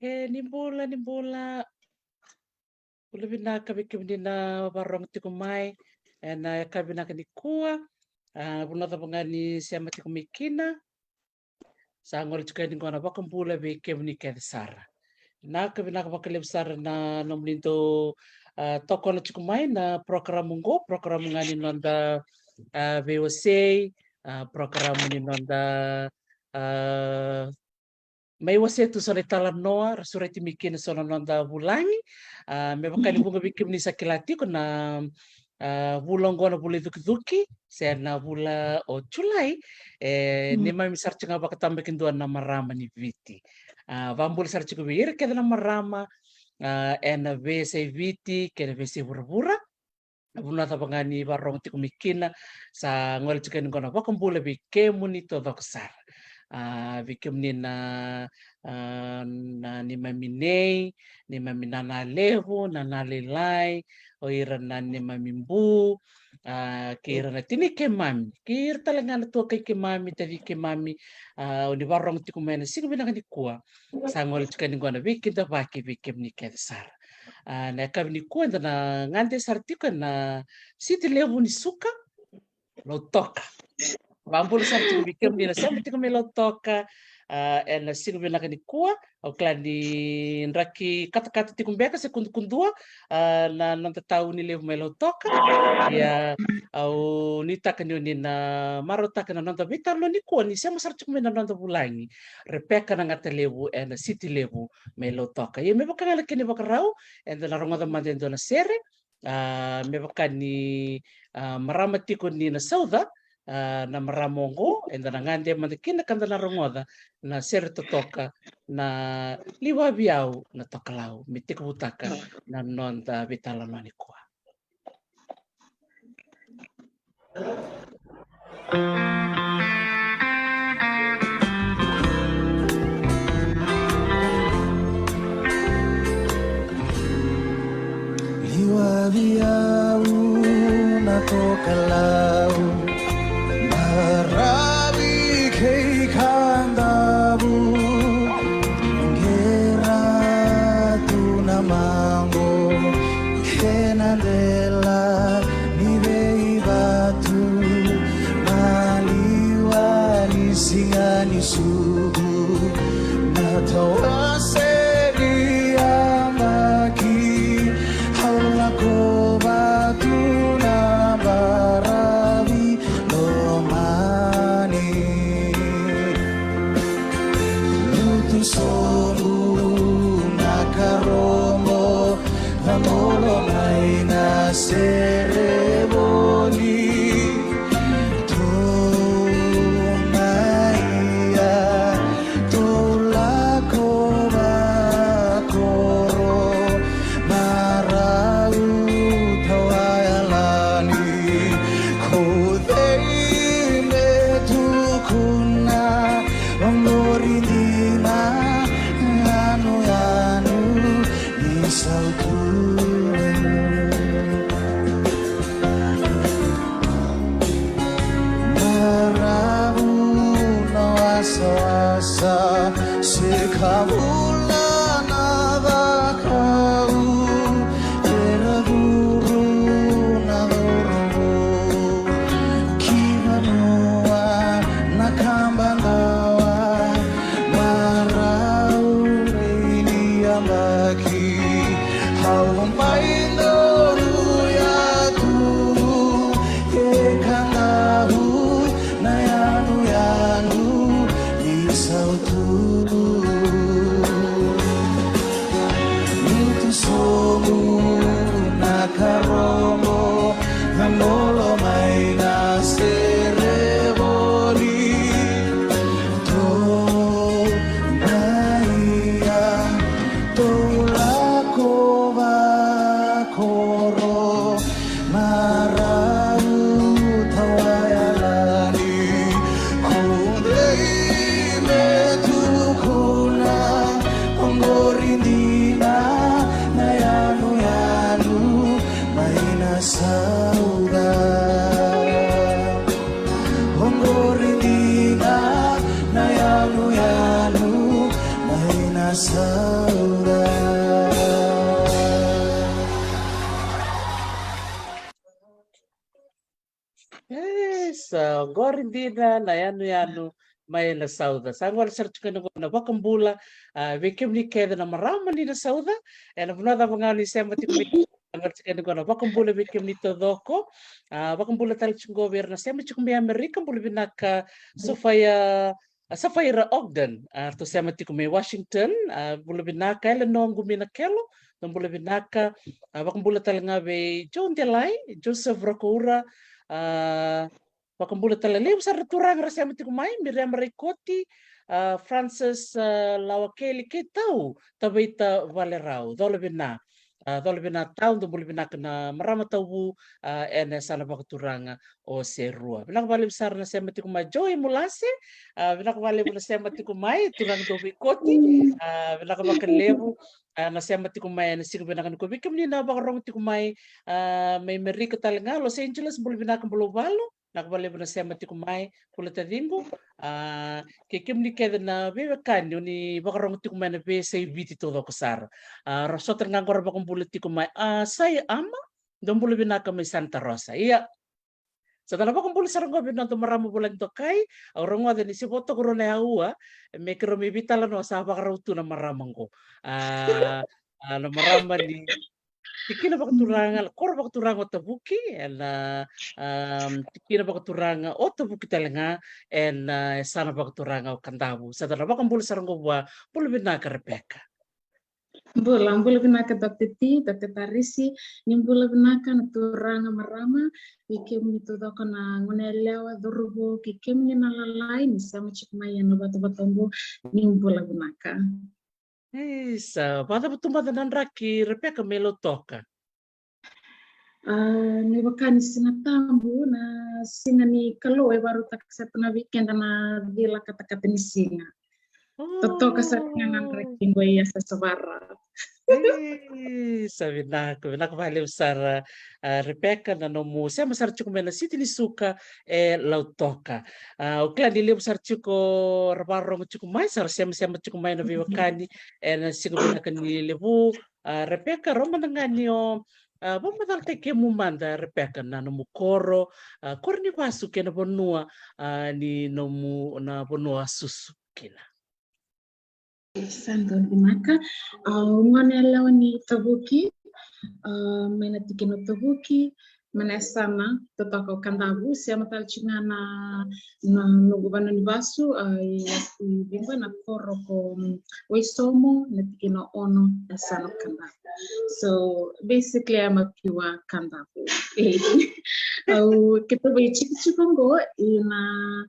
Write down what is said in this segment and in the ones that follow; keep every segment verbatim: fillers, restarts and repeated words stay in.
E, ni bula, ni bula. Bula vinaka vei kemuni na vakarorogo tiko mai ena yakavi vinaka nikua. A, vanua cava ga ni sema tiko mai kina, sa gole tiko yani qo na vakabula vei kemuni kece sara. Vinaka, vinaka vakalevu sara na nomuni dau, a, tokona tiko mai na program qo, program ga ni noda, a, veiwasei, a, program ni noda, a, mai wasea tu so na italanoa ra sureti mai kina so na noda vulagi. A, me vaka ni vuqa vei kemuni sa kila tiko na, a, vula oqo na vula icukicuki se na vula o Julai, e, neimami sara tiko ga vakatabakidua na marama ni Viti. A, vakabula sara tiko vei ira kece na marama, a, ena veiyasai Viti kei na veiyasai vuravura. Na vanua cava ga ni vakarorogo tiko mai kina, sa gole tiko yani qo na vakabula vei kemuni taucoko sara. A, vei kemuni na, a, na neimami nei, neimami nana levu, nana lailai, o ira na neimami bu, a, kei ira na tini keimami, kei ira tale ga na tuakai keimami, taci keimami, a, o ni vakarorogo tiko mai na siga vinaka nikua. Sa gole tiko yani qo na veikidavaki vei kemuni kece sara. A, na yakavi nikua eda na gade sara tiko ena siti levu ni suka, Lautoka. Vakabula sara tiko vei kemuni na sema tiko mai Lautoka, a, ena siga vinaka nikua. Au kila ni draki katakata tiko beka se kudukudua, a, na noda tauni levu mai Lautoka. Ia, au nuitaka ni o ni na marautaka na noda veitalanoa nikua ni sema sara tiko mai na noda vulagi, Repeka Nagata Levu, ena siti levu mai Lautoka. Ia me vaka ga na kena ivakarau, eda na rogoca mada e dua na sere, a, me vaka ni, a, marama tiko ni Nasauca, a, na marama oqo, eda na gade mada kina ka da na rogoca na sere totoka Na Liwavi Au na Tokalau, me tekivutaka na noda veitalanoa nikua. Liwavi au na tokalau, baravi kei kadavu, qera tu na maqo, kena dela ni veivatu, maliwa ni siga ni sucu, na tawase ni yabaki, au lako vatu na baravi lomani. Lutu sobu na karomo, na molo mai na sere voli. Tou mai ia, tou lako vakoro, marau tawayalani. Ko cei me tukuna, oqori dina, yanuyanu ni sautu. Maravu na wasawasa, se ka vula na cakau, era curu na cauravou ki vanua na kaba dawa, marau rei ni yabaki. Au mai donu yatu e kadavu na yanuyanu ni sautu. Lutu sobu na karomo, na molo mai na sere voli. Tou mai ia, tou lako vakoro, marau tawayalani. Ko cei me tukuna, oqori dina, na yanuyanu mai Nasauca. Oqori dina na yanuyanu mai na Isa, oqori dina na yanuyanu mai Nasauca. Sa gole sara tiko yani oqo na vakabula, a, vei kemuni kece na marama ni Nasauca. Ena vanua cava ga ni sema tiko mai, sa gole tiko yani oqo na vakabula vei kemuni taucoko. A, vakabula tale tiko oqo vei ira na sema tiko mai Amerika, bula vinaka Sofaia, a, Safaira Ogden, a, ratou sema tiko mai Washington, a, bula vinaka. Eleanor Qumina Kelo, dou bula vinaka. A, vakabula tale ga vei Joe Delai, Joseph Rokoura, a, vakabula tale levu sara na turaga ra sema tiko mai, Miriam Raikoti, a, Francis, a, Lawakeli kei Tau Tavaita Valerau, cola vina. A, cola vina Tau, dou bula vinaka na marama Tauvu, a, ena yasana vakaturaga o Serua. Vinaka vakalevu sara na sema tiko mai Joe Mulase, a, vinaka vakalevu na sema tiko mai, turaga dou veikoti, a, vinaka vakalevu, a, na sema tiko mai ena siga vinaka nikua. Vei kemuni na vakarogo tiko mai, a, mai Merika tale ga, Los Angeles, bula vinaka, bula uvalu, vinaka vakalevu na sema tiko mai, bula taciqu. A, kei kemuni kece na veiwekani oni vakarogo tiko mai na veiyasai Viti taucoko sara. A, ra sota ga oqo ra vakabula tiko mai, a, Sai Ama, dou bula vinaka mai Santa Rosa. Ia, sa da na vakabula sara oqo vei noda marama vulagi dokai, au rogoca ni se vo toka rua na aua, me keirau mai veitalanoa sa vakarau tu na marama oqo. A, a, na marama ni tikina vakaturaga, na koro vakaturaga o Tavuki, ena, a, tikina vakaturaga o Tavuki tale ga, ena, a, yasana vakaturaga o Kadavu. Sa da na vakabula sara oqo vua, bula vinaka Rebecca. Bula, bula vinaka Doctor T, Doctor Tarisi, ni bula vinaka na turaga marama, vei kemuni taucoko na gone yalewa, cauravou, kei kemuni na lalai, ni sema tiko mai ena vatavata oqo, ni bula vinaka. Isa, vakacava tu mada na draki Rebecca mai Lautoka? A, me vaka ni Siga Tabu, na siga ni Kalou e vakarautaka sara tu ga vei keda na cila katakata ni siga. Totoka sara ga na draki qo i Yasayasa Vara. Ei, sa vinaka, vinaka vakalevu sara, a, Rebecca, na nomu sema sara tiko mai na siti ni suka e Lautoka. A, au kila ni levu sara tiko ra vakarorogo tiko mai, sa ra semasema tiko mai na veiwekani ena siga vinaka ni levu. A, Rebecca, rawa mada ga ni o, a, vakamacalataki kemu mada, Rebecca, na nomu koro, a, koro ni vasu kei na vanua, a, ni nomu, na vanua susu kina. Sa donu vinaka. A, au gone yalewa ni Tavuki, a, mai na tikina o Tavuki, mai na yasana totoka o Kadavu, sema tale tiko ga na, na noqu vanua ni vasu, a, i, i Viti na koro ko, mm, Waisomo, na tikina ono, yasana o Kadavu. So, basically, I'm a pure Kadavu. Au, keitou veitikotiko qo, i na,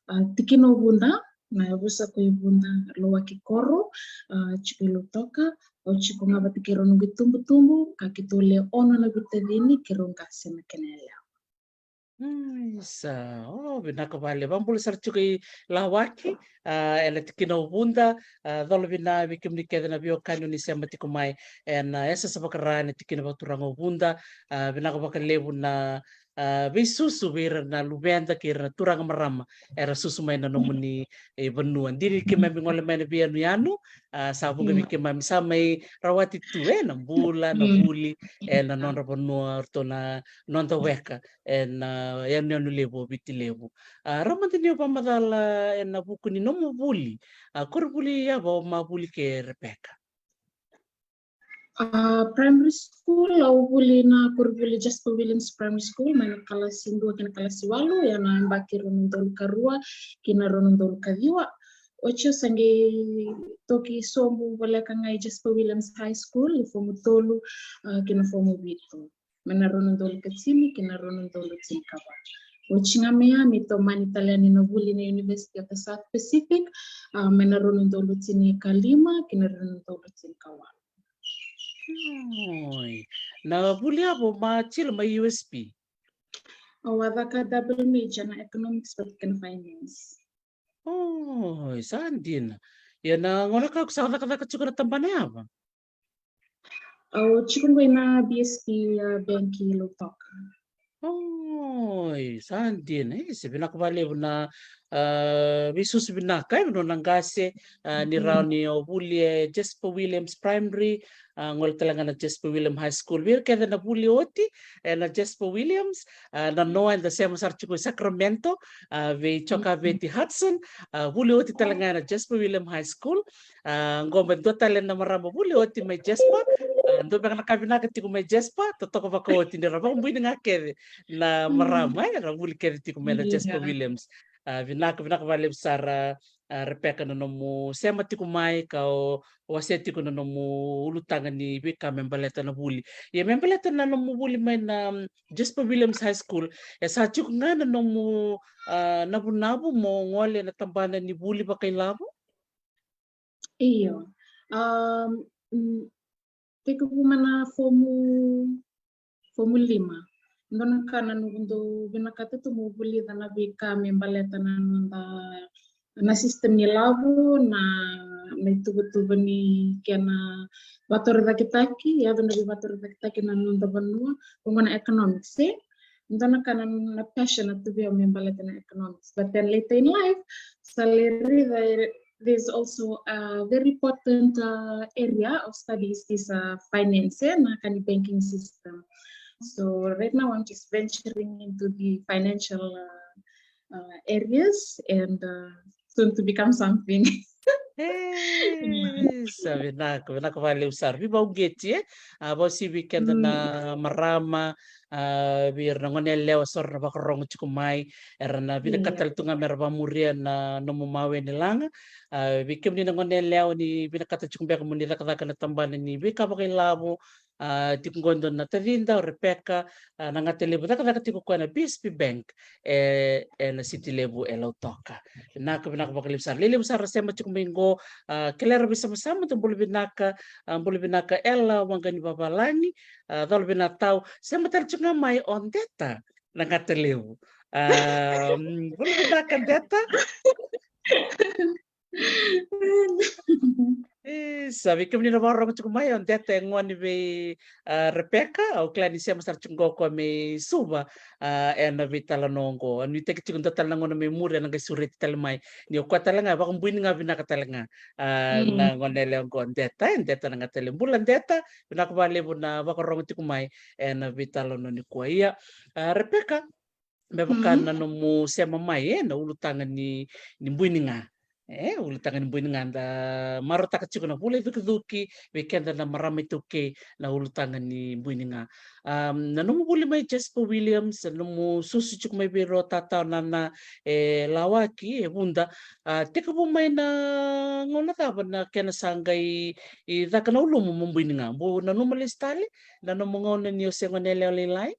a, tikina o Vuda, na yavusa ko i Vuda, Lawaki koro, a, tiko i Lautoka, au tiko ga vata kei rau noqu itubutubu, ka keitou le ono na veitacini, keirau qase na kena yalewa. Mm, sa, o, vinaka vakalevu. Vakabula sara tiko i Lawaki, a, ena tikina o Vuda, a, cola vina vei kemuni kece na veiwekani oni sema tiko mai, ena, a, Yasayasa Vakara, ena tikina vakaturaga o Vuda, a, vinaka vakalevu na, a, veisusu vei ira na luveda kei ira na turaga marama era susu mai na nomuni, e, vanua. Dina ni keimami gole mai na veiyanuyanu, a, sa vuqa vei keimami sa mai rawati tu, e, na bula, na vuli, e, na nodra vanua, o ratou na noda weka, e, na yanuyanu levu o Viti Levu. A, rawa mada ni o vakamacala, e, na vuku ni nomu vuli, a, koronivuli cava o mai vuli ke, Rebecca? A, primary school, au vuli na koronivuli Jasper Williams Primary School, mai na kalasi dua ki na kalasi walu, ia na yabaki rua na udolu ka rua ki na rua na udolu ka ciwa. Oti au sa qai toki sobu voleka ga i Jasper Williams High School, i fomu tolu, a, ki na fomu vitu. Mai na rua na udolu ka tini ki na rua na udolu tini ka va. Oti ga mai ya, me tomani tale yani na vuli na University of the South Pacific, a, mai na rua na udolu tini ka lima ki na rua na udolu tini ka walu. Oi. Na vuli cava o mai tiko mai U S P? Au a caka double major na economics vata kei na finance. Oi, sa dina. Ia na gauna ka o sa cakacaka tiko na tabana cava? Au tiko qo ina B S P, a, bank i Lautoka. Oi, sa dina, e, se vinaka vakalevu na, ah, veisusu vinaka, e, nona qase, ah, ni rawa ni o vuli e Jasper Williams Primary, ah, gole tale ga na Jasper Williams High School. Vei ira kece na vuli oti, e, na Jasper Williams, ah, na noa eda sema sara tiko i Sacramento, ah, vei Jokaveti Hudson, ah, vuli oti tale ga na Jasper Williams High School. Ah, qo me dua tale na marama vuli oti mai Jasper. Ah, dua beka na ka vinaka tiko mai Jasper, totoka vakaoti ni ra vakabuini ga kece na marama, e, ra vuli kece tiko mai na Jasper Williams. Ah, vinaka, vinaka vakalevu sara, ah, Rebecca, na nomu sema tiko mai ka o, o wasea tiko na nomu ulutaga ni veika me baleta na vuli. Ia me baleta na nomu vuli mai na, mm, Jasper Williams High School, e sa tiko ga na nomu, ah, navunavu mo gole na tabana ni vuli vakailavo? Io. Um, mm, tekivu mai na fomu, fomu lima. Dua na ka na noqu dau vinakata tu mo vulica na veika me baleta na noda, na system ni lavo, na, na ituvatuva ni kena vatorocaketaki, yaco na veivatotorocaketaki na noda vanua, qo na economics, e? Dua na ka na, na passion a tu vei au me baleta na economics. But then later in life, sa lai raica, there's also a very important, uh, area of studies is, uh, finance, e, na ka ni banking system. So right now I'm just venturing into the financial, uh, uh, areas and, uh, soon to become something. E, sa vinaka, vinaka vakalevu sara. Veivakauqeti, e? Ah, vakauasivi keda na marama, ah, vei ira na gone yalewa, so ra na vakarorogo tiko mai, era na vinakata tale tu ga me ra vakamuria na nomu mawe ni laga. Ah, vei kemuni na gone yalewa ni vinakata tiko beka mo ni cakacaka na tabana ni veika vakailavo, ah, tiko qo e dua na tacida, o Rebecca, ah, Naqatalevu, cakacaka tiko koya na B S P Bank, e, ena siti levu e Lautoka. Vinaka, vinaka vakalevu sara. Lelevu sara sema tiko mai qo, ah, kele ra veisamasama, dou bula vinaka, ah, bula vinaka Ela Waqanivavalagi, ah, Colo Vinatau, sema tale tiko ga mai o Deta Naqatalevu. Ah, mm, bula vinaka Deta. E, sa vei kemuni na vakarorogo tiko mai, o Deta e gone vei, ah, Rebecca, au kila ni sema sara tiko qo o koya mai Suva, ah, ena veitalanoa qo. Nuitaki tiko dua tale na gauna mai muri ena qai sureti tale mai. Ni o koya tale ga, e vakabuini ga vinaka tale ga. Ah, na gone yalewa qo o Deta, e, Deta Naqatalevu. Bula Deta, vinaka vakalevu na vakarorogo tiko mai ena veitalanoa nikua. Ia, ah, Rebecca, me vaka na nomu sema mai, e, na ulutaga ni, ni buiniga. E, ulutaga ni buiniga, da marautaka tiko na vula icukicuki, vei keda na marama iTaukei, na ulutaga ni buiniga. Am, na nomu vuli mai Jasper Williams, na nomu susu tiko mai vei rau o tata o nana e Lawaki, e Vuda, ah, tekivu mai na gauna cava na kena sa qai caka na ulumu mo buiniga? Bau nanuma lesu tale na nomu gauna ni o se gone yalewa lailai?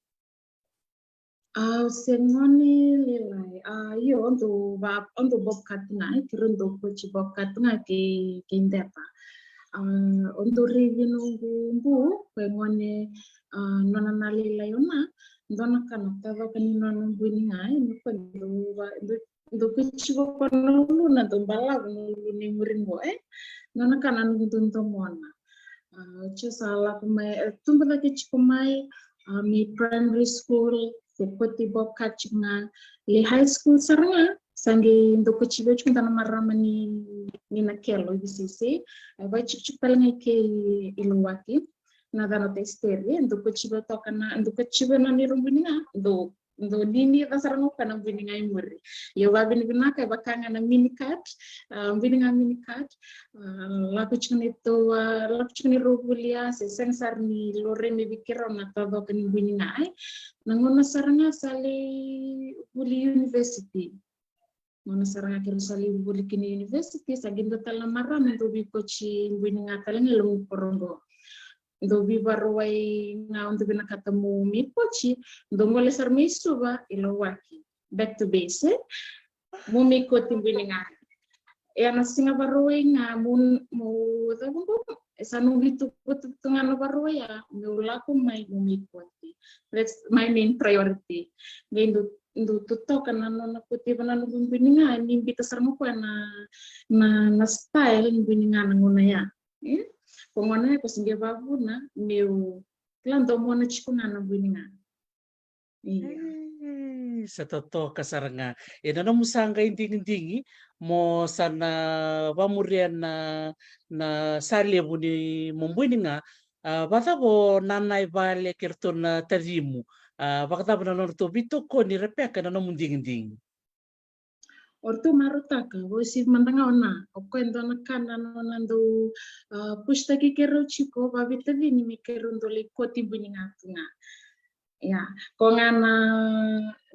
A, o se gone lailai. A, io, au dau va, au dau bobcat ga, e, keirau dau coach bobcat ga kei, kei Deta. A, au dau raici noqu bu, ko e gone, a, nona na lailai o Na, dua na ka na tacaka ni nona buiniga, e, me ko dau va, dau, dau coach vaka na uluna, dau balavu na uluna i muri qo, e. Dua na ka na noqu dau domona. A, oti sa lako mai, e, tubu cake tiko mai, a, mai primary school, se coach bobcat tiko ga, lai high school sara ga, sa qai dau coach vei au tiko dua na marama ni, ni Nakelo, i Viseisei, e, vaitikotiko tale ga i ke i Lawaki, na yacana o Tesiteri, e, dau coach vei au toka na, dau coach vei au na neirau buiniga, dau dau ninica sara ga o koya na buiniga i muri. Ia au vakavinavinaka, e vaka ga na mini card, a, buiniga mini card, a, lako tiko na itou, a, lako tiko ni rau vuli ya, se sega sara ni laurai mai vei keirau na tacaka ni buiniga, e. Na gauna sara ga sa lai vuli university. Gauna sara ga keirau sa lai vuli ki na university, sa qai dua tale na marama dau vei coach buiniga tale ga e loma ni koro qo. Dau veivakarauwai ga, au dau vinakata meu mai coach, dau gole sara mai Suva i Lawaki. Back to base, e? Meu mai coach buiniga. E, na siga Vakarauwai ga, meu, meu cava qo, e sa noqu ituvatuva tu ga na Vakarauwai ya, meu lako mai meu mai coach. That's my main priority. Qai dau, dau totoka na nona coach vei na noqu buiniga, ni biuta sara ga o koya na, na, na style ni buiniga na gauna ya. E? Ko gauna ya ko se qai vakavuna meu kila domona tiko ga na buiniga. Sa totoka sara ga. E na nomu sa qai digidigi mo sa na vamuria na, na sa levu ni mo bui ni ga. A, vakacava o nana i vale kei ratou na tacimu? A, vakacava na nodratou veitokoni, Rebecca, na nomu digidigi? O ratou marautaka, o si mada ga o na, o koya e dua na ka na nona dau, a, pushtaki keirau tiko, vavitacini me keirau dau lai koti bui ni ga tu ga. Ia, ko ga na,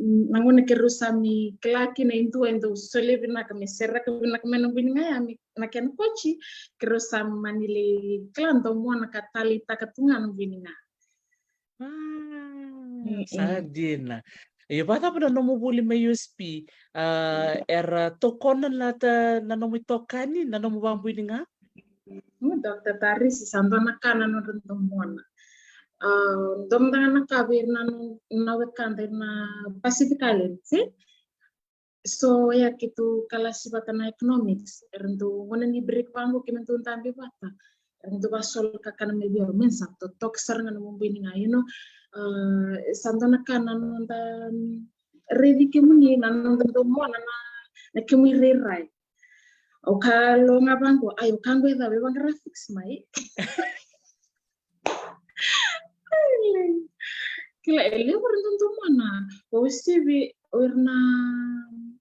na gauna keirau sa mai kila kina e dua e dau solia vinaka me sereka vinaka mai na bui ni ga ya, me na kena koti, keirau sa mani lai kila domona ka taleitaka tu ga na bui ni ga. A, sa dina. Io, vakacava na nomu vuli mai U S P? A, era tokona na ta, na nomu itokani, na nomu vabui ni ga? Dr Tarisi, sa dua na ka na nodra domona. A, dua mada ga na ka vei ira na no, na wekada ira na Pacific Islands, e? So, ia keitou kalasi vata na economics, era dau, gauna ni break vaqo keimami dau dabe vata, era dau vasololaka na mai vei au, me sa totoka sara ga na nomu bui ni ga, you know, a, sa dua na ka na noda, mm, raici kemuni, na noda domona na, na kemu irairai. O ka lo ga vaqo, ai, o ka qo e cava, e vaqara fix mai. Kila, e levu era dau domona. O sivi, o ira na,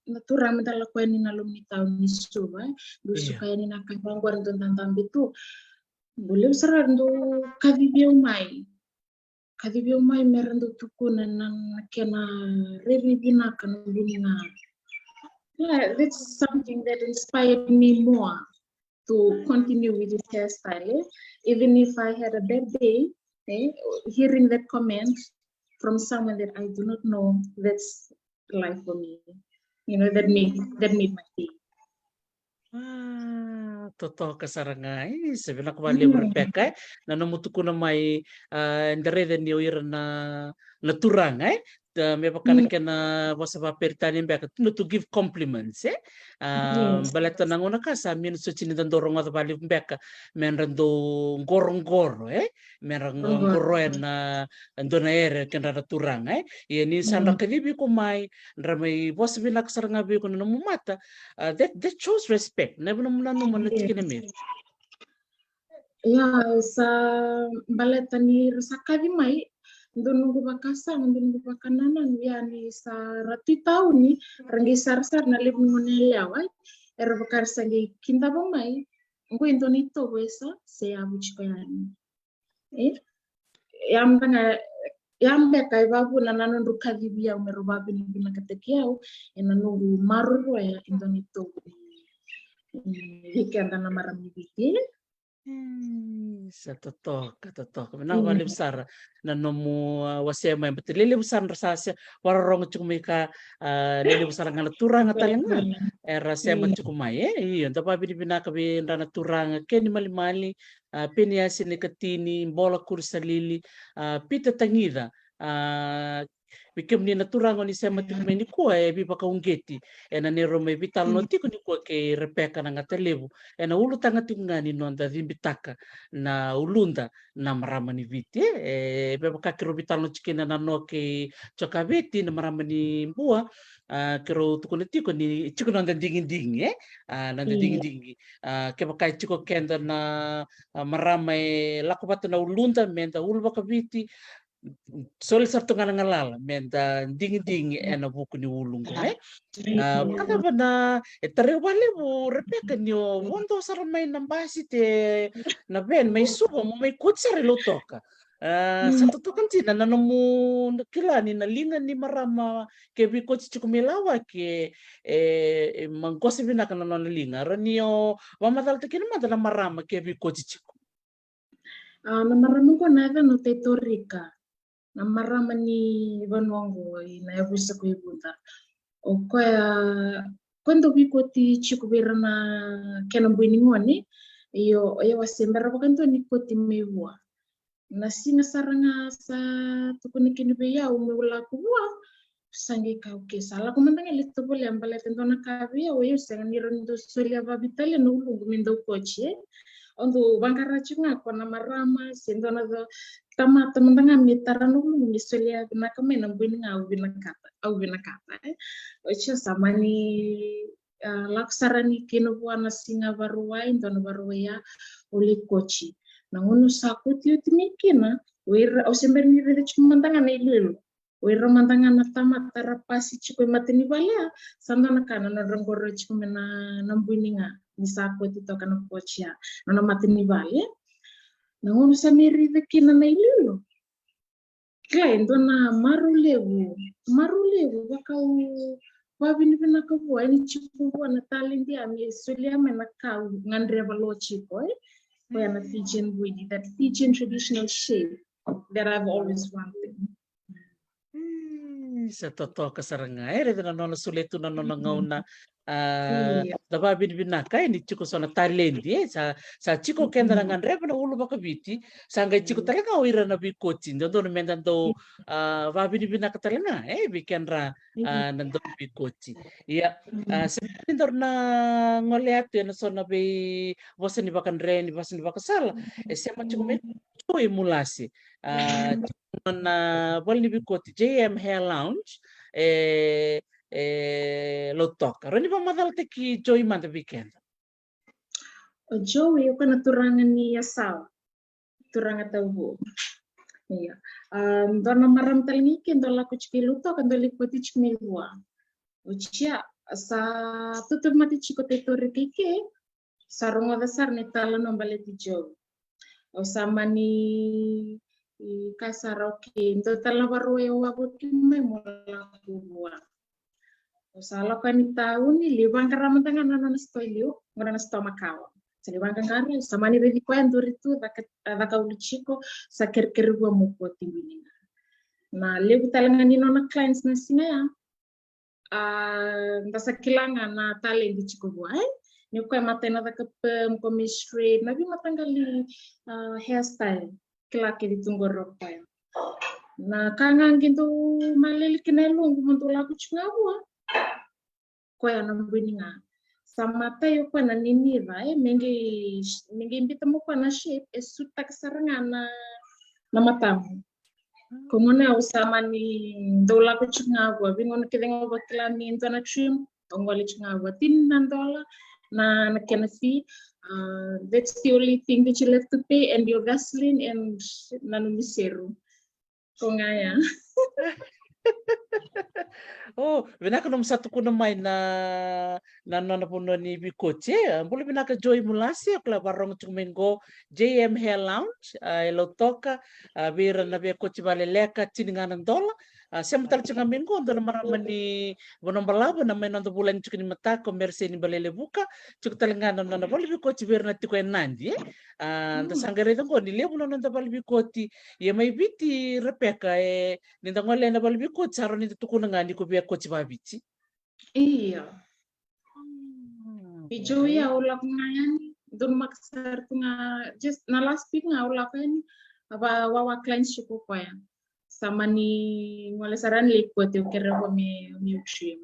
na turaga me da lako yani na loma ni tauni Suva, e. Dau suka yani na ka vaqo era dau dadabe tu. Dau levu sara era dau kacivi au mai. Kacivi au mai me ra dau tukuna na, na kena rairai vinaka na bui ni ga. Yeah, that's something that inspired me more to continue with this hairstyle, eh? Even if I had a bad day, eh, hearing that comment from someone that I do not know, that's life for me. You know, that made, that made my day. A, totoka sara ga, e, sa vinaka vakalevu, mm, Rebecca, e, na nomu tukuna mai, a, eda raica ni o ira na, na turaga, e, da, me vaka na, mm, kena vosa vakaperitania beka, tu na, to give compliments, e? A, yes. Baleta na gauna ka sa minutes oti ni da dau rogoca vakalevu beka, me ra dau qoroqoro, e? Me ra qo-, qoroqoro, qoroya na dua na ere kedra na turaga, e? Ia ni sa dra, mm, kacivi iko mai, dra mai vosa vinaka sara ga vei iko na nomu mata, a, that, that shows respect. Na, na, na, na, na, yeah, tikina me. Ia, sa baleta ni ra sa kaci mai, dua noqu vakasaga, dua noqu vakanananu, ia ni sa ra tu i tauni, ra qai sarasara na levu ni gone yalewa, e? Era vaka ra sa qai kidava mai, qo e dua na itovo e sa, se yavu tiko yani. E? Ia beka, ia beka e vavuna na nodru kacivi au me rau vavinavinakataki au, ena noqu maroroya e dua na itovo, e, vei keda na marama ni Viti. Mm, sa totoka, totoka. Vinaka vakalevu sara na nomu, a, wasea mai, baleta lelevu sara dra sa se vakarorogo tiko mai ka, a, lelevu sara ga na turaga tale ga era sema tiko mai, e? Io, da vavinavinaka vei dra na turaga, Keni Malimali, a, Peniasi Nikatini, Bola Kurisalili, a, Pita Tagica, a, vei kemuni na turaga o ni sema tiko mai nikua, e veivakauqeti ena neirau mai veitalanoa tiko nikua kei Rebecca Nagatalevu ena ulutaga tiko ga ni noda cibitaka na uluda na marama ni Viti, e. E, me vaka keirau veitalanoa tiko kina na noa kei Jokaveti, na marama ni Bua, a, keirau tukuna tiko ni tiko noda digidigi, e? A, noda digidigi. A, kevaka e tiko keda na, a, marama e lako vata na uluda, me da uluvakaviti, soli sara tu ga na galala me da digidigi ena vuku ni ulu qo, e? A, vakacava na, e tarai au vakalevu, Rebecca, ni o vodo sara mai na basi, te na van mai Suva mo mai koti sara i Lautoka. A, sa totoka dina na nomu kila ni na liga ni marama ke veikoti tiko mai Lawaki, e, e maqosa vinaka na nona liga. Ra ni o vakamacalataki kina mada na marama ke veikoti tiko. A, na marama qo na yacana o Taitorika. Na marama ni vanua qo ina yavusa ko Ivuda. O koya, koya dau veikoti tiko vei ira na kena bui ni gone. Io, o ya wase bera vakadua ni koti mai Vua. Na siga sara ga sa tukuni kina vei au meu lako Vua, sa qai kaya, okay, sa lako mada ga lai tovolea baleta dua na ka vei au, au sega ni rawa ni dau solia vavitalia na uluqu me dau koti, e. au dau vaqara tiko ga ko na marama se dua na tamata mada ga me tara na uluqu me solia vinaka mai na bui ni ga au vinakata, au vinakata, e. Oti au sa mani, a, lako sara yani kina vua na siga Vakarauwai, dua na Vakarauwai ya, au lai koti. Na gauna au sa koti oti mai kina, o ira, au se bera ni raica tiko mada ga na iloilo. O ira mada ga na tamata ra pasi tiko e mata ni vale ya, sa dua na ka na nodra qoroya tiko mai na, na bui ni ga, ni sa koti toka na koti ya, na, na mata ni vale. Na gauna au sa mai raica kina na iloilo, kila e dua na marau levu, marau levu, vaka au vakavinavinaka vua, e ni tiko vua na taledi ya me solia mai na ka au gadreva lo tiko, e. Koya na Fijian widi, that Fijian traditional shape that I've always wanted. Ih, sa totoka sara ga, e, raica na nona solia tu na nona gauna. A, da vakavinavinaka, e, ni tiko so na taledi, e, sa, sa tiko keda na gadreva na ulu vakaviti, sa qai tiko tale ga o ira na veikoti, dodonu meda dau, a, vakavinavinaka tale ga, e, vei kedra, a, na dau veikoti. Ia, a, se ni daru na gole atu ena so na veivosa ni vakadre, ni vosa ni vakasala, e sema tiko mai o Joey Mulase. A, nona vale ni veikoti, J M Hair Lounge, e, e Lautoka. Rawa ni vakamacalataki Joey mada vei keda? O Joey, o koya na turaga ni Yasawa, turaga Tauvu. Ia. A, dua na marama tale ga i ke, dua lako tiko i Lautoka, dua lai koti tiko mai vua. Oti ya, sa tautauvimate tiko o taitorika i ke, sa rogoca sara na italanoa baleti Joey. Au sa mani, i, kaya sara, okay, dua tale na Vakarauwai au a vota mai mo lako vua. Au sa lako yani tauni, lai vaqara mada ga na nona sitoa i liu, gauna na sitoa makawa. Sa lai vaqaqara, sa mani raici koya duri tu, caka, a, caka ulu tiko, sa kerekere vua mo koti bui ni ga. Na levu tale ga ni nona clients na siga ya, a, da sa kila ga na taledi tiko vua, e? Ni o koya matai na caka perm, ko mai straight, na veimataqali, a, hairstyle, kila kece tu qori o koya. Na ka ga qai dau malele kina yaloqu mo dau lako tiko ga vua, koya na bui ni ga. Sa matai o koya na niniva, e, me qai, me qai biuta mai o koya na shape e suitaka sara ga na, na matamu. Ko gauna au sa mani dau lako tiko ga vua, veigauna kece ga au vakila me dua na trim, au gole tiko ga vua, tini na dola na, na kena fee. A, that's the only thing that you left to pay, and your Vaseline and na nomu serum. Ko ga ya. O, vinaka nomu sa tukuna mai na, na nona vanua ni veikoti, e. Bula vinaka Joey Mulase, o kila vakarogo tiko mai qo, J M Hair Lounge, a, e Lautoka, a, vei ira na veikoti vakaleleka, tini ga na dola. A, sema tale tiko ga mai qo, dua na marama ni Vanua Balavu, na mai noda vulagi tiko ni mataka, o Mereseni Balelevuka, tiko tale ga na nona vale ni veikoti vei ira na tiko e Nadi, e. A, da sa qai raica qo ni levu na noda vale ni veikoti, ia mai Viti, Rebecca, e, ni da gole ena vale ni veikoti, sa rawa ni da tukuna ga ni ko via koti vakaViti. Io. I Joey au lako ga yani, donumaka sara tu ga, just na last week ga au lako yani, a va, wawa clients tiko o koya. Sa mani gole sara yani lai koti, au kerea vua me, meu trim.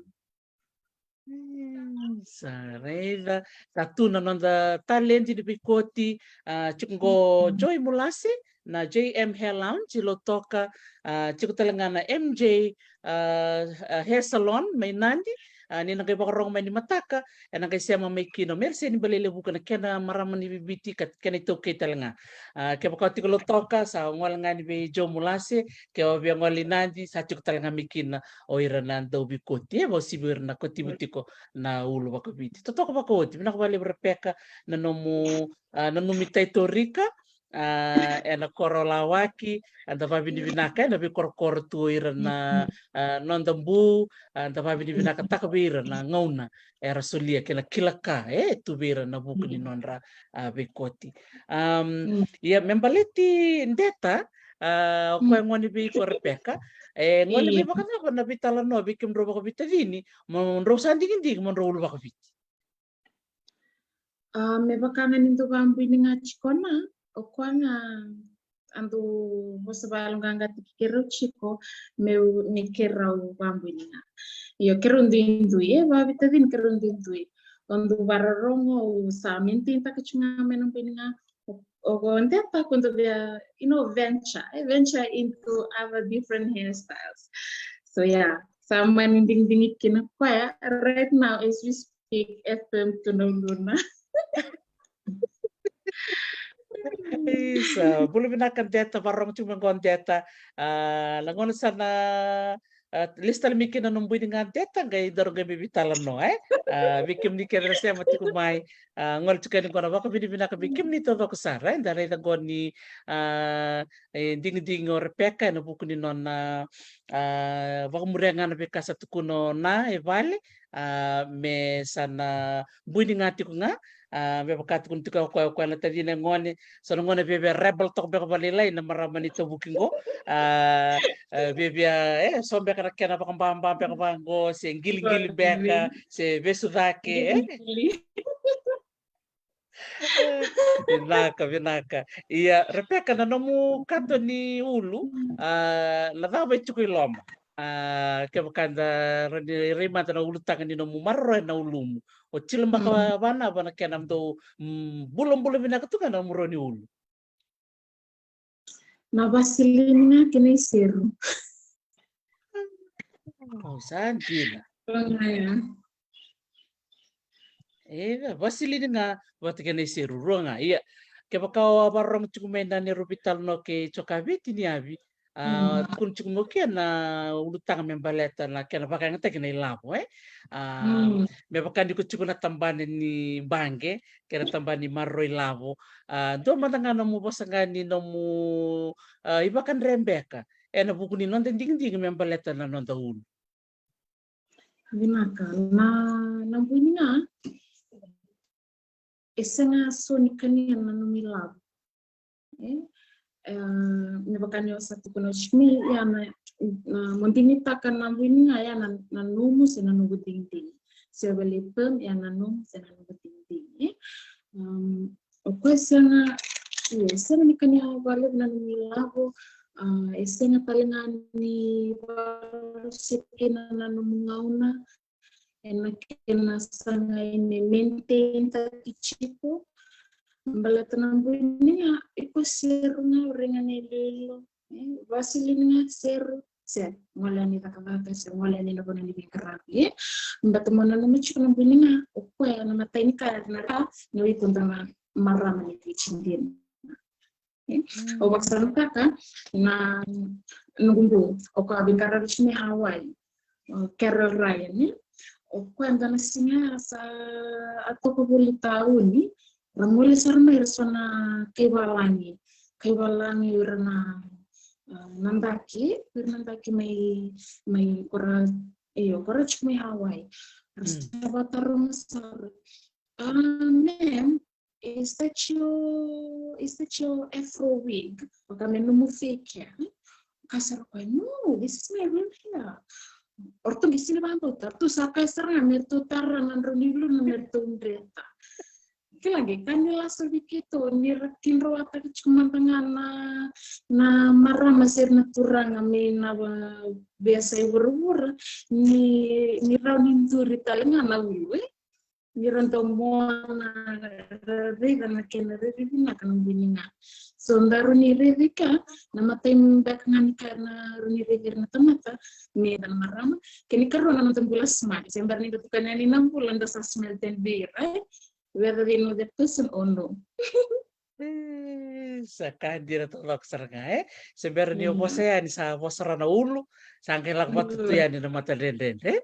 Mm, sa raica, sa tu na noda taledi ni veikoti, a, tiko qo Joey Mulase, na J M Hair Lounge i Lautoka, a, tiko tale ga na M J, a, a, Hair Salon mai Nadi, a, ni na qai vakarogo mai ni mataka, ena qai sema mai kina o Mereseni Balelevuka na kena marama ni Viti ka kena itaukei tale ga. A, kevaka o tiko Lautoka, sa gole ga yani vei Joey Mulase, ke o via gole i Nadi, sa tiko tale ga mai kina o ira na dauveikoti, e, vakauasivi ira na kotivu tiko na ulu vakaViti. Totoka vakaoti, vinaka vakalevu Rebecca, na nomu, a, nanumi taitorika, a, ena koro lawaki, eda vakavinavinaka ena veikorokoro tu o ira na, a, noda bu, a, eda vakavinavinakataka vei ira na gauna era solia kei na kila ka e tu vei ira na vuku ni nodra, a, veikoti. Am, ia me baleti Deta, a, o koya gone vei iko Rebecca, e gole mai vakacava na veitalanoa vei kemudrau vakaveitacini, mo drau sa digidigi mo drau ulu vakaViti? A, me vaka ga ni dau vakabuini ga tiko na, o koya ga a dau vosa vakayaloqaqataki keirau tiko, meu, ni keirau vakabuini ga. Io, keirau duidui, e, vakaveitacini keirau duidui. Au dau vakarorogo, au sa maintain taka tiko ga mai na buini ga. o deta ko dou via, you know, venture, eh, venture into other different hairstyles. So yeah, sa mani digidigi kina o koya right now as we speak, F M tu na uluna. Isa, bula vinaka Deta, vakarorogo tiko mai qo Deta. A, lagona sa na, a, lesu tale mai kina na nomu bui ni ga Deta, qai daru qai mai veitalanoa, e? A, vei kemuni kece na sema tiko mai, a, gole tiko yani qo na vakavinavinaka vei kemuni taucoko sara, e? Da raica qo ni, a, e digidigi o Repeka ena vuku ni nona, a, vakamuria ga na veika sa tukuna o Na e vale, a, me sa na bui ni ga tiko ga, a, me vaka tukuna tiko o koya, o koya na tacina e gone, so na gone viavia rebel toka beka vakalailai na marama ni tavuki qo, a, a, viavia, e, so beka na kena vakababa beka vaqo, se qilikili beka, se vesu cake, e? Vinaka, vinaka. Ia, Repeka, na nomu kato ni ulu, a, na cava e tiko i loma? A, kevaka da rawa ni rai mada na ulutaga ni nomu maroroya na ulumu. O tilo beka vana, vana kena dau, mm, bulabula vinaka tu ga na nomu rawa ni ulu. Na vasilini ga kei na iseru. O, sa dina. Rua ga ya. E, vasilini ga vata kei na iseru, rua ga. Ia, kevaka o a vakarorogo tiko mai na neirau veitalanoa kei Jokaviti ni yavi, a, tukuna tiko mai o kea na ulutaga me baleta na kena vakayagataki na ilavo, e? A, me vaka ni ko tiko na tabana ni baqe kei na tabana ni maroroi lavo, a, dua mada ga nomu vosa ga ni nomu, a, ivakadre beka ena vuku ni noda digidigi me baleta na noda ulu. Vinaka, na, na bui ni ga e sega so ni kania na nomu ilavo. E, e, me vaka ni o sa tukuna oti mai, ia na, na mo digitaka na bui ni ga, ia na, na nomu se na noqu digidigi. Se o vale perm, ia na nomu se na noqu digidigi. E, um, o koya e sega, io, e sega ni kania vakalevu na nomu ilavo, a, e sega tale ga ni vakarusa kina na nomu gauna, ena kena sagai me maintain taki tiko. Baleta na bui ni ga, iko seru ga o raica na iloilo, e, vasilini ga seru, se gole yani cakacaka, se gole yani na vanua ni veiqaravi, e. Baleta mo nanuma tiko na bui ni ga, o koya na imatai ni ka era na raica ni o iko dua na marama ni Viti dina. E? Au vakasamataka na noqu bu, o koya a veiqaravi tiko mai Hawaii, o Carol Ryan, e? O koya dua na siga sa a toka voli tauni, ra gole sara mai ira so na kaivalagi, kaivalagi ira na, a, na daki, ira na daki mai, mai kora, io, kora tiko mai Hawaii. Ra sa vataroga sara, a, ma'am, is that your, is that your afro wig? Vaka me nomu fake hair? Ka sara koya, no, this is my real hair. O ratou qai sega ni vakabauta, ratou sa kaya sara ga me ratou tara na drau ni uluna me ratou dreta. Kila qai ka ni laso vei keitou ni ra kidroataka tiko mada ga na, na marama se na turaga mai na veiyasai vuravura ni, ni rawa ni duri tale ga na ulu, e? Ni ra dau mona, ra raica na kena rairai vinaka na bui ni ga. So daru ni raica ka, na imatai beka ga ni ka na rawa ni raici ira na tamata me da na marama. Kena ikarua na noda bula smart. Se bera ni da tukuna yani na bula, da sa smell ten vei ira, e? Whether they know that person or no. E, sa ka dina taucoko sara ga, e? Se bera ni o vosa yani sa vosa rawa na ulu, sa qai lako vata tu yani na matadredredre, e?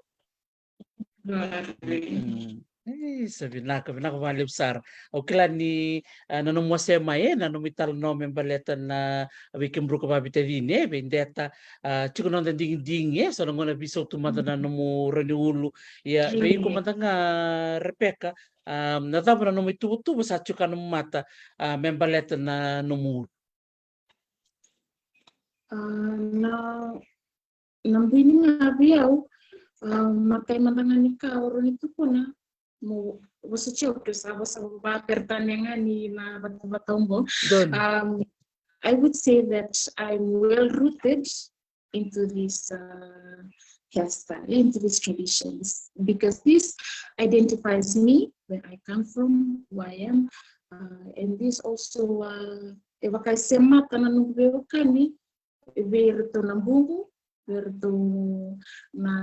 Mm. E, sa vinaka, vinaka vakalevu sara. Au kila ni, a, na nomu wasea mai, e, na nomu italanoa me baleta na veikibruka vavitacini, e, vei Deta, a, tiko na noda digidigi, e, so na gauna veisau tu mada na nomu rawa ni ulu. Ia, vei iko mada ga, Repeka, a, na cava na nomu ituvatuva sa tiko na nomu mata, a, me baleta na nomu ulu? A, na, na bui ni ga vei au, a, matai mada ga ni ka au rawa ni tukuna, mo vosa tiko, ke sa vosa vakaperitania ga ni na vatavata oqo. Um, I would say that I'm well rooted into this, uh, hairstyle, into these traditions, because this identifies me, where I come from, who I am, Uh, and this also, uh, e vaka e semata na noqu veiwekani vei iratou na buqu, vei iratou na,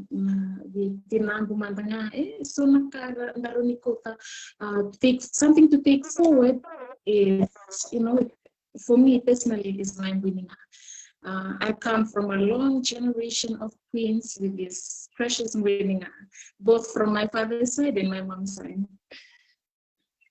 na veitinaqu mada ga. E so na ka ra, da rawa ni kauta, uh, take, something to take forward. Is, you know, for me personally, is my buiniga. Uh, I come from a long generation of queens with this precious buiniga, both from my father's side and my mom's side.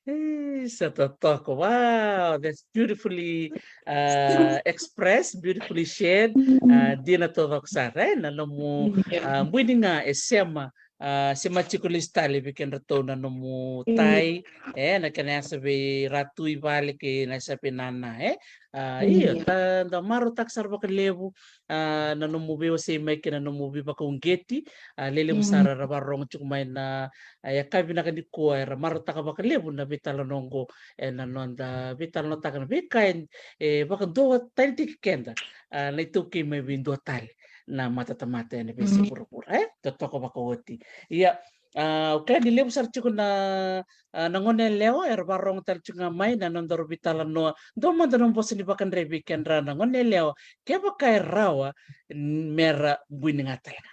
Ei, sa totoka. Wow, that's beautifully, uh, expressed, beautifully shared. Uh, dina taucoko sara, e, na nomu, uh, buiniga e sema, uh, sema tiko lesu tale vei kedratou na nomu tai, e, na kena yasa vei Ratu i vale kei na yasa vei Nana, e. Uh, io, da, da marautaka sara vakalevu, uh, na nomu veiwasei mai kei na nomu veivakauqeti, uh, lelevu sara era vakarorogo tiko mai na, uh, yakavi vinaka nikua, era marautaka vakalevu na veitalanoa oqo, e, na noda veitalanoataka na veika e, e vakaduatani tiko keda, uh, na iTaukei mai vei dua tale na matatamata ena veiyasai vuravura, e, totoka vakaoti. Ia, uh, au kila ni levu sara tiko na, uh, na gone yalewa era vakarorogo tale tiko ga mai na nodaru veitalanoa. Dua mada na vosa ni vakadre vei kedra na gone yalewa, kevaka e rawa mera buiniga tale ga.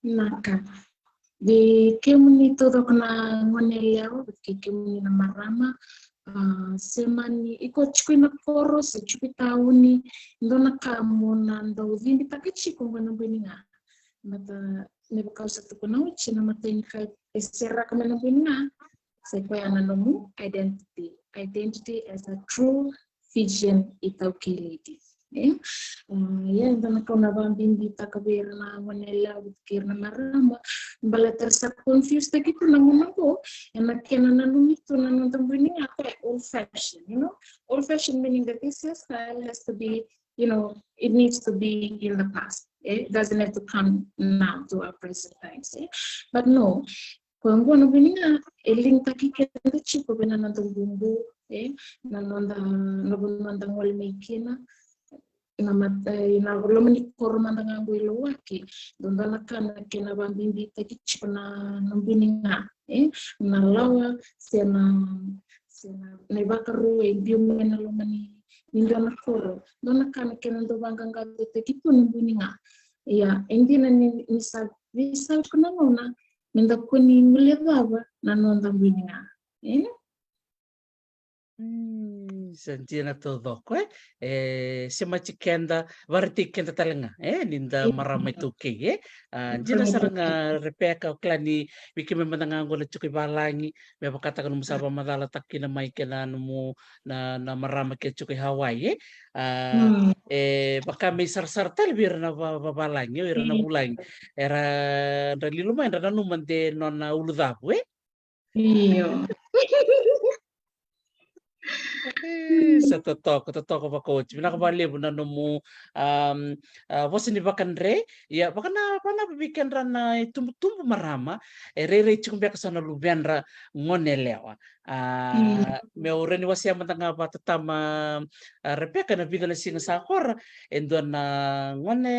Naka. Vei kemuni taucoko na gone yalewa, vei kemuni na marama, uh, se mani iko tiko ina koro se tiko i tauni, dua na ka mo na dau cibitaka tiko oqo na buiniga. Baleta me vaka au sa tukuna oti, na imatai ni ka e seraka mai na buiniga, sa i koya na nomu identity. Identity as a true Fijian iTaukei lady. E? Uh, ia, e dua na ka au na vakabibitaka vei ira na gone yalewa vata kei ira na marama. Baleta era sa confuse-taki tu na gauna oqo, ena kena nanumi tu na noda buiniga, old fashion, you know? Old fashion meaning that this hairstyle has to be, you know, it needs to be in the past. It doesn't have to come now to our present times. E? But no, koya oqo na buiniga e linkitaki keda tiko vei na noda bubu, e, na noda, na vanua da gole mai kina, na mat-, e, na loma ni koro mada ga oqo i Lauwaki. Dua na ka na kena vakabibitaki tiko na, na buiniga, e, na lawa se na, se na, na ivakaro e biu mai na loma ni, ni dua na koro. Dua na ka na kena dau vaqaqacotaki tu na buiniga. Ia, e dina ni, ni sa veisau tiko na gauna, me da kua ni guilecava na noda buiniga. E? Mm, sa dina taucoko, e? E, semati keda, vakaraitaki keda tale ga, e? Ni da marama iTaukei, e? A, dina sara ga, Rebecca, au kila ni vei keimami mada ga oqo na tiko i valagi, me vakataka nomu sa vakamacalataka kina mai kei na nomu, na, na marama ke tiko i Hawaii, e? A, e vaka me isarasara tale vei ira na va-, vavalagi, o ira na vulagi. Era, dra lilo mai, dra nanuma de nona ulucavu, e? Io. E, sa totoka, totoka vakaoti. Vinaka vakalevu na nomu, um, a, vosa ni vakadre. Ia, vakana, vakana vei kedra na itubutubu marama, e rairai tiko beka sa na luvedra gone yalewa. A, meu rawa ni wasea mada ga vata tama, a, Rebecca, na vica na siga sa kora, e dua na gone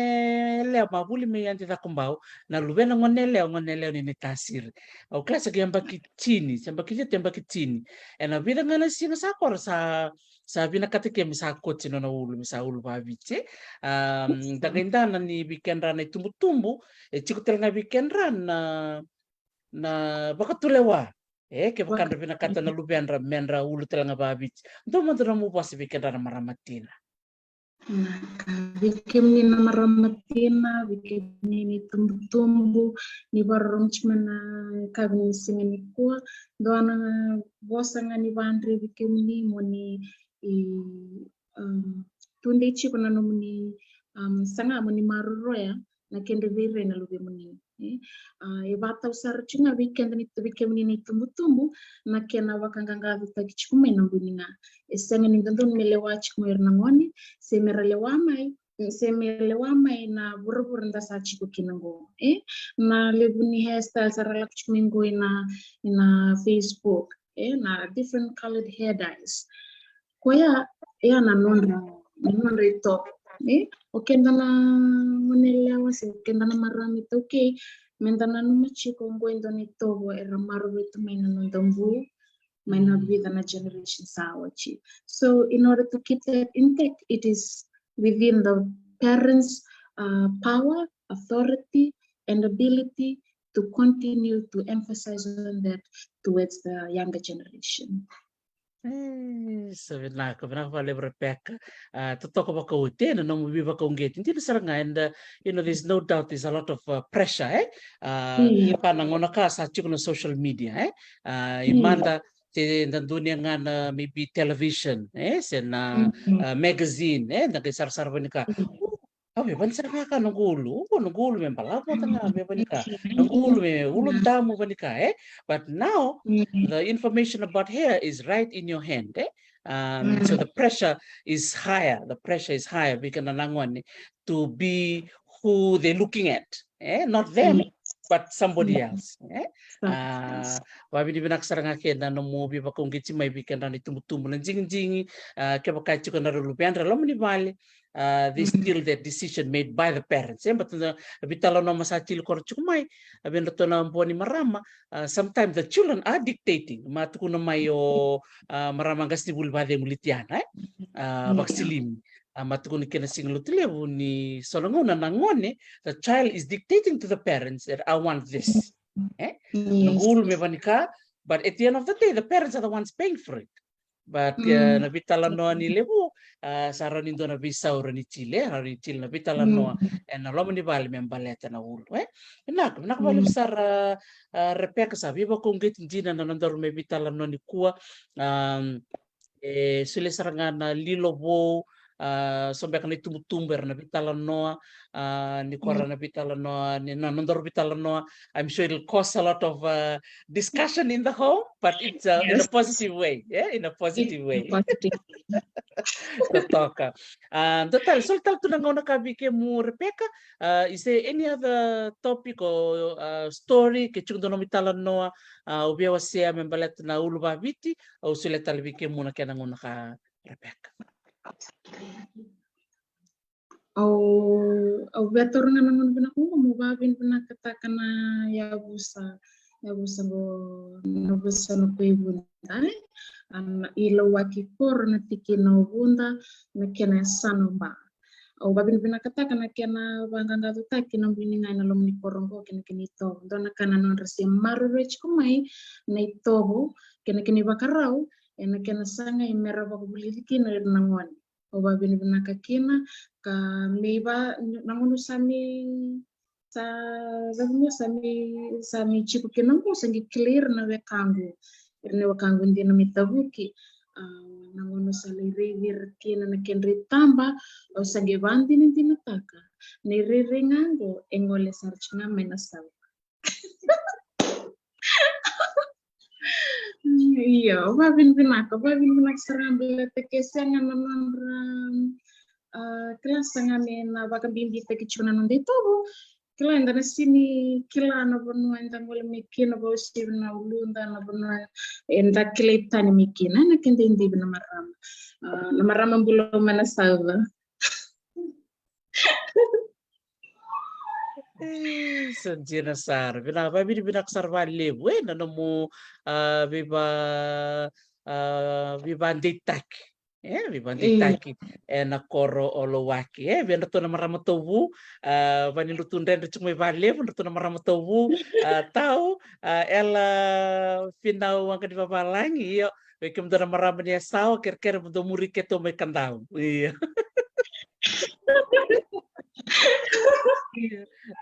yalewa, mavuli mai Yadi Cakobau, na luvena gone yalewa, gone yalewa ni Naitasiri. Au kila sa qai yabaki tini, sa yabaki ciwa, yabaki tini. Ena vica ga na siga sa kora sa, sa vinakata ke me sa koti nona ulu, me sa ulu vaviti. A, da qai dana ni vei kedra na itubutubu, e tiko tale ga vei kedra na, na vakatulewa. E, kevaka dra vinakata na luvedra, me dra ulu tale ga vaviti. Dua mada nomu vosa vei kedra na marama tina. Naka, vei kemuni na marama tina, vei kemuni na itubutubu, ni vakarorogo tiko mai na yakavi ni siga nikua. Dua na vosa ga ni vakadre vei kemuni mo ni, e, um, tudei tiko na nomuni, um, saga mo ni maroroya na kedra veirai na luvemuni. E, a, e vakatau sara tiko ga vei keda ni, vei kemuni na itubutubu, na kena vakaqaqacotaki tiko mai na buiniga. E sega ni dodonu me lewa tiko mai ira na gone, se mera lewa mai, se me lewa mai na vuravura da sa tiko kina oqo. E, na levu ni hairstyle sa ra lako tiko mai oqo ina, ina Facebook. E, na different colored hair dyes. Koya, e, na nodra, na nodra itovo. E, o keda na gone yalewa se o keda na marama iTaukei, me da nanuma tiko oqo e dua na itovo era maroroi tu mai na noda bula mai na vica na generation sa oti. So in order to keep that intact, it is within the parents' uh, power, authority, and ability to continue to emphasize on that towards the younger generation. E, sa vinaka, vinaka vakalevu Rebecca. Uh, totoka vakaoti ena nomu veivakauqeti. Dina sara ga, and uh, you know, there's no doubt there's a lot of uh, pressure, eh? Uh, mm. Ka na gauna ka sa tiko na social media, eh? Uh, mm. I mada te da donuya ga na maybe television, eh? Se na mm -hmm. uh, magazine, eh? Da qai sarasara vani ka. Mm -hmm. Au me vani sara ga ka na qulu, o na qulu me balavu vata ga me vani ka, na qulu me ulu damu vani ka, eh? But now the information about hair is right in your hand, eh? Um, so the pressure is higher, the pressure is higher vei keda na gone to be who they're looking at, eh? Not them, but somebody else, eh? Uh, vavinavinaka sara ga keda na nomu veivakauqeti mai vei keda na itubutubu na digidigi, uh, kevaka e tiko na rau luvedra loma ni vale, uh, there's still that decision made by the parents, eh? But na veitalanoa ma sa tili koro tiko mai, a vei ratou na bogi ni marama, uh, sometimes the children are dictating. Ma tukuna mai o uh, marama qasenivuli vacegu Litiana, eh? Uh, vakasilimi. Uh, ma tukuna kina siga Lotulevu ni so na gauna na gone, the child is dictating to the parents that I want this, eh? Na qulu me vani ka, but at the end of the day the parents are the ones paying for it. But uh, na veitalanoa ni levu, uh, sa rawa ni dua na veisau rawa ni tili, eh? Rawa ni tili na veitalanoa ena loma ni vale me baleta na ulu, eh? Vinaka, vinaka vakalevu sara, uh, Rebecca, sa veivakauqeti dina na nodaru mai veitalanoa nikua. Um, e solia sara ga na lilo vou, uh, so beka na itubutubu era na veitalanoa, uh, ni kora na veitalanoa, ni na nodaru veitalanoa. I'm sure it'll cause a lot of uh, discussion in the home, but it's uh, in a positive way, yeah, in a positive way. Totoka. Uh, dua tale, soli tale tu na gauna ka vei kemu Rebecca, uh, is there any other topic or uh, story ke tiko dua nomu italanoa, uh, o via wasea me baleta na ulu vaviti, au solia tale vei kemu na kena gauna ka Rebecca. Au, au via taura ga na gauna vinaka oqo meu vavinavinakataka na yavusa, yavusa qo, na yavusa na Koivuda, eh? Ana ilawaki koro na tikina o Vuda, na kena yasana o Ba. Au vavinavinakataka na kena vaqaqacotaki na bui ni ga ena loma ni koro oqo kei na kena itovo. Dua na ka na nodra se maroroi tiko mai na itovo kei na kena ivakarau ena kena sagai me ra vakavulici kina o ira na gone. Au vavinavinaka kina ka me iva na gauna sa me sa cava mo sa me sa me tiko kina oqo sa qai kilai ira na wekaqu, ira na wekaqu dina me tavuki. A, na gauna sa lai raici ira kina na kedra itaba, au sa qai vakadinadinataka na irairai ga oqo e gole sara tiko ga mai na sau. Io, vavinavinaka, vavinavinaka sara ga baleta ke sega na nodra, a, kila sa ga me na vakabibitaki tiko na noda itovo. Kila eda na sini kila na vanua eda gole mai kina, vakauasivi na uluda, na vanua eda kilai tani mai kina, na keda idivi na marama. A, na marama bula mai na sauva. E, sa dina sara. Vinaka, vavinavinaka sara vakalevu, e, na nomu, a, veiva, a, veivakadeitaki. E, veivakadeitaki. E, na koro o Lauwaki. E, vei dratou na marama tauvu, a, vani lutu dredre tiko mai vakalevu, dratou na marama tauvu, a, tau, a, Ela Finau Waqanivavalagi, io, vei kemudou na marama ni Yasawa, kerekere mo dou muri keitou mai Kadavu. Io.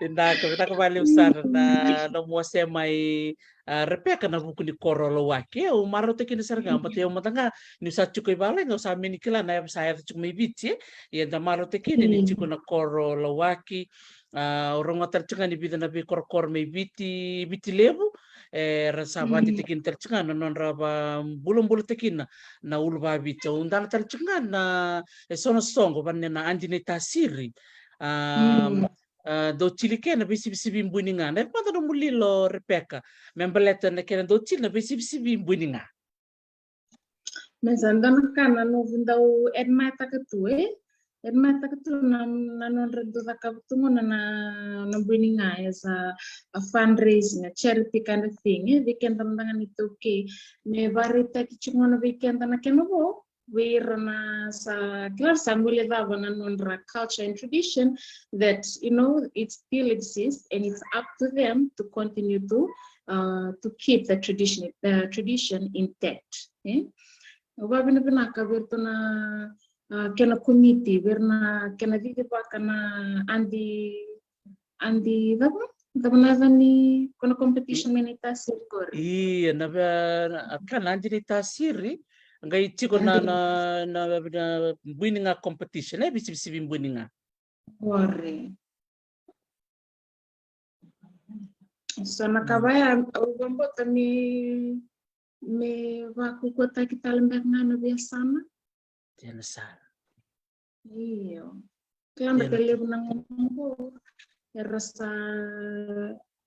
Vinaka, vinaka vakalevu sara na, na nomu wasea mai, a, Rebecca, na vuku ni koro o Lauwaki. Au marautaka kina sara ga, baleta au mada ga niu sa tiko i valagi, au sa mani kila na yava sa yaco tiko mai Viti, e. Ia da marautaka kina ni tiko na koro o Lauwaki, a, au rogoca tale tiko ga ni vica na veikorokoro mai Viti, Viti Levu, era sa vakadeitaka kina tale tiko ga na nodra vakabulabulataka kina na uluvaviti. Au dana tale tiko ga na, e, so na soqo, vane na adi ni tasiri. A, a, dau tili kena veisivisivi bui ni ga. Na yaco mada nomu lilo, Rebecca, me baleta na kena dau tili na veisivisivi bui ni ga. Me sa dua na ka na noqu dau admire-taka tu, e? E mataka tu na, na nodra dau cakava tu gona na, na bui ni ga as a, a fundraising, a charity kind of thing. E vei keda mada ga ni taukei. Me vakaraitaki tiko gona vei keda na kena vo. Vei ira na sa, kila sa guilecava na nodra culture and tradition that, you know, it still exists and it's up to them to continue to, uh, to keep the tradition, uh, tradition intact. Eh? Au vakavinavinaka vei iratou na, uh, kena komiti, vei ira na kena cicivaka na Adi, Adi cava? Cava na yaca ni ko na competition mai Naitasiri qori? Ia, na vei, na, ka na Adi Naitasiri, qai tiko na, Adi na, na, na bui ni ga competition, e, veisivisivi bui ni ga. Qori. So na ka vaya, au vakabauta me, me vakaukauataki tale beka ga na veiyasana. Dina sara. Io. Kila beka e levu na gauna qo era sa,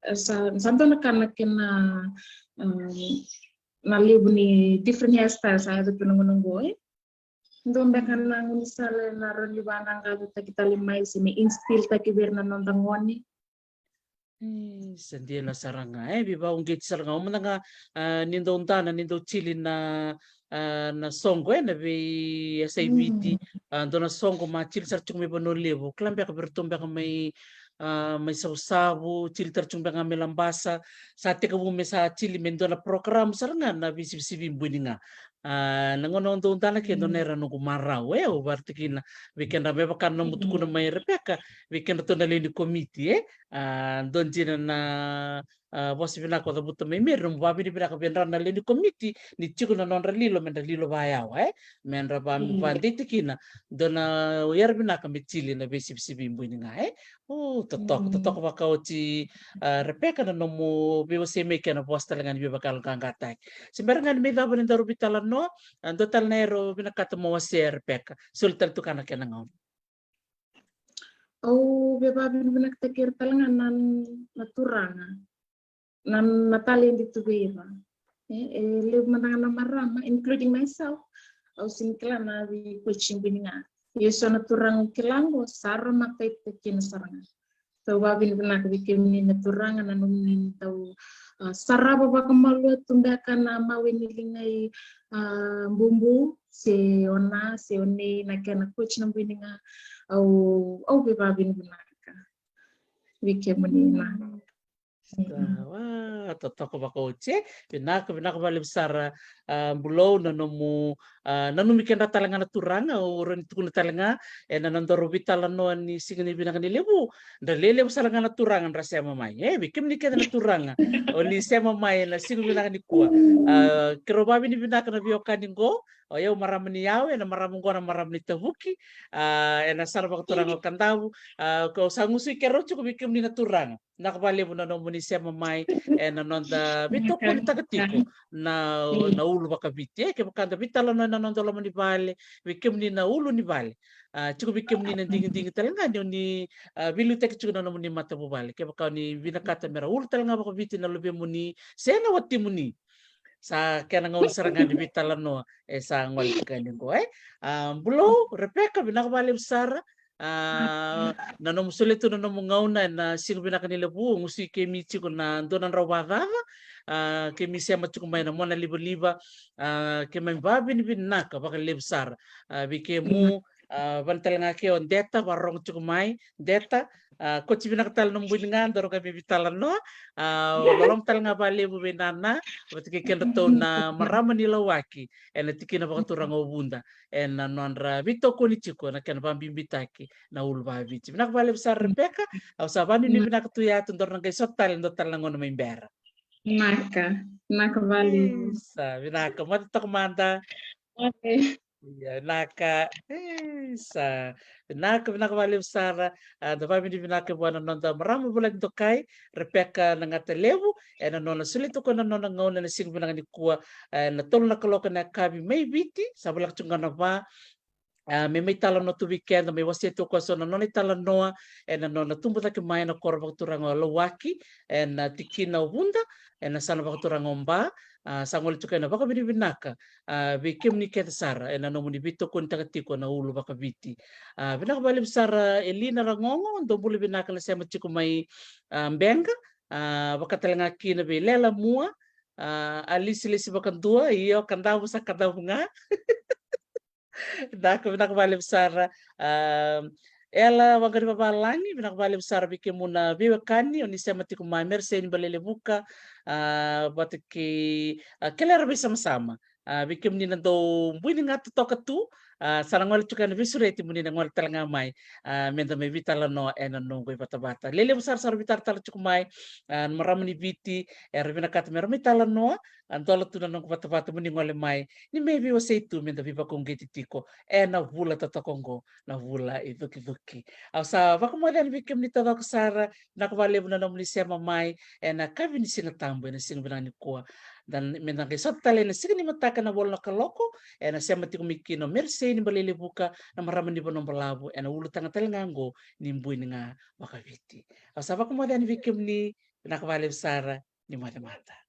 era sa, sa dua na ka na kena, um, na levu ni different hairstyles sa yaco tu na gauna qo, e. Dua beka na gaunisala ena rawa ni vaqaqacotaki tale mai se me instill taki vei ira na noda gone. E, sa dina sara ga, e, veivakauqeti sara ga. O mada ga, a, ni dau dana, ni dau tili na, a, na soqo, e, na veiyasai Viti, a, dua na soqo ma tili sara tiko mai Vanua Levu. Kila beka vei iratou beka mai, a, mai Savusavu, tili tara tiko beka ga mai Labasa, sa tekivu me sa tili me dua na program sara ga na veisivisivi bui ni ga. A, na gauna au dau dana ke dua na era noqu marau, e, au varatakina vei kedra me vaka na nomu tukuna mai Rebeka, vei kedratou na lewe ni komiti, e. A, dua dina na, a, vosa vinaka o cavuta mai Meri, nomu vakavinavinaka vei dra na lewe ni komiti, ni tiko na nodra lilo, me dra lilo vayawa, e. Me dra va, vadeita kina, dua na era vinaka me tili na veisivisivi bui ni ga, e. O, totoka, totoka vakaoti, a, Rebeka na nomu veiwasei mai kei na vosa tale ga ni veivakayaloqaqataki. Se bera ga ni mai cava ni daru veitalanoa, a, dua tale na era o vinakata mo wasea Rebeka. Soli tale tu ka na kena gauna. Au veivakavinavinakataki ira tale ga na, na turaga. Na, na taledi tu vei ira. E, e levu mada ga na marama, including myself. Au sega ni kila na vei coaching bui ni ga. Ia so na turaga au kila qo sa ra mataitaki kina sara ga. Au vakavinavinaka vei kemuni na turaga na nomuni dau, a, sarava vakamalua tu beka na mawe ni liga i, a, Bubu, se o Na, se o Nei, na kena coach na bui ni ga. Au, au veivakavinavinaka vei kemuni na. Sa, wa, totoka vakaoti, e. Vinaka, vinaka vakalevu sara, a, Bulou, na nomu, a, nanumi kedra tale ga na turaga, au rawa ni tukuna tale ga, ena nodaru veitalanoa ni siga ni vinaka ni levu, dra lelevu sara ga na turaga dra sema mai, e, vei kemuni kece na turaga o ni sema mai ena siga vinaka nikua. A, keirau vakavinavinaka na veiwekani qo, o yau marama ni Yawe, na marama qo na marama ni Tavuki, a, ena sara vakaturaga o Kadavu, a, kau sa gusui keirau tiko vei kemuni na turaga. Vinaka vakalevu na nomuni sema mai ena noda veitokonitaka tiko na, na ulu vakaviti. E, kevaka da veitalanoa ena noda loma ni vale, vei kemuni na ulu ni vale. A, tiko vei kemuni na digidigi tale ga ni o ni, a, veiliutaki tiko na nomuni matavuvale. Kevaka o ni vinakata mera ulu tale ga vakaviti na luvemuni se na watimuni. Sa kena gauna sara ga ni veitalanoa e sa gole tiko yani qo, e. A, Bulou, Rebeka, vinaka vakalevu sara. A, na nomu solia tu na nomu gauna ena siga vinaka ni levu, gusui kemi tiko na dua na drau vakacaca, a, kemi sema tiko mai na mona livaliva, a, keimami vakavinavinaka vakalevu sara, a, vei kemu, a, vani tale ga ke o Deta, vakarorogo tiko mai, Deta, a, koti vinaka tale nomu bui ni ga, daru qai mai veitalanoa, a, loloma tale ga vakalevu vei Nana, vata kei kedratou na marama ni Lauwaki, ena tikina vakaturaga o Vuda, ena nodra veitokoni tiko na kena vakabibitaki na ulu vakaviti. Vinaka vakalevu sara Rebeka, au sa vakanuinui vinaka tu ya, daru na qai sota tale dua tale na gauna mai bera. Vinaka, vinaka vakalevu. Isa, vinaka, moce toka mada. Moce. Ia, vinaka. Isa, vinaka, vinaka vakalevu sara. A, da vakavinavinaka vua na noda marama vulagi dokai, Rebeka Nagatalevu, ena nona solia tu ko na nona gauna ena siga vinaka nikua, ena tolu na kaloko ena yakavi mai Viti, sa voleka tu ga na va, a, me mai talanoa tu vei keda, mai wasea tu ko so na nona italanoa ena nona tubu cake mai ena koro vakaturaga o Lauwaki, ena tikina o Vuda, ena yasana vakaturaga o Ba, A, sa gole tiko ena vakavinavinaka, a, vei kemuni kece sara ena nomuni veitokonitaka tiko na ulu vakaviti. A, vinaka vakalevu sara Elina Ragogo, dou bula vinaka na sema tiko mai, a, Beqa. A, vaka tale ga kina vei Lela Mua, a, Alisi Lesi Vakadua, io, Kadavu sa Kadavu ga. Vinaka, vinaka vakalevu sara. A, Ela Waqarivavalagi, vinaka vakalevu sara vei kemuni na veiwekani o ni sema tiko mai, Mereseni Balelevuka, a, vata kei, a, Kelera Veisamasama. A, vei kemuni na dou bui ni ga totoka tu, a, sa na gole tiko ena veisureti mo ni na gole tale ga mai, a, meda mai veitalanoa ena noqu ivatavata. Lelevu sara sara veitaratara tiko mai, a, na marama ni Viti era vinakata mera mai talanoa, a, dola tu na noqu vatavata mo ni gole mai, ni mai veiwasei tu meda veivakauqeti tiko ena vula totoka oqo, na vula i cukicuki. Au sa vakamoce yani vei kemuni taucoko sara, vinaka vakalevu na nomuni sema mai ena yakavi ni Siga Tabu ena siga vinaka nikua. Da, meda qai sota tale ena siga ni mataka ena walu na kaloko, ena sema tiko mai kina o Mereseni Balelevuka, na marama ni Vanuabalavu, ena ulutaga tale ga oqo ni bui ni ga vakaviti. Au sa vakamoce yani vei kemuni, vinaka vakalevu sara, ni moce mada.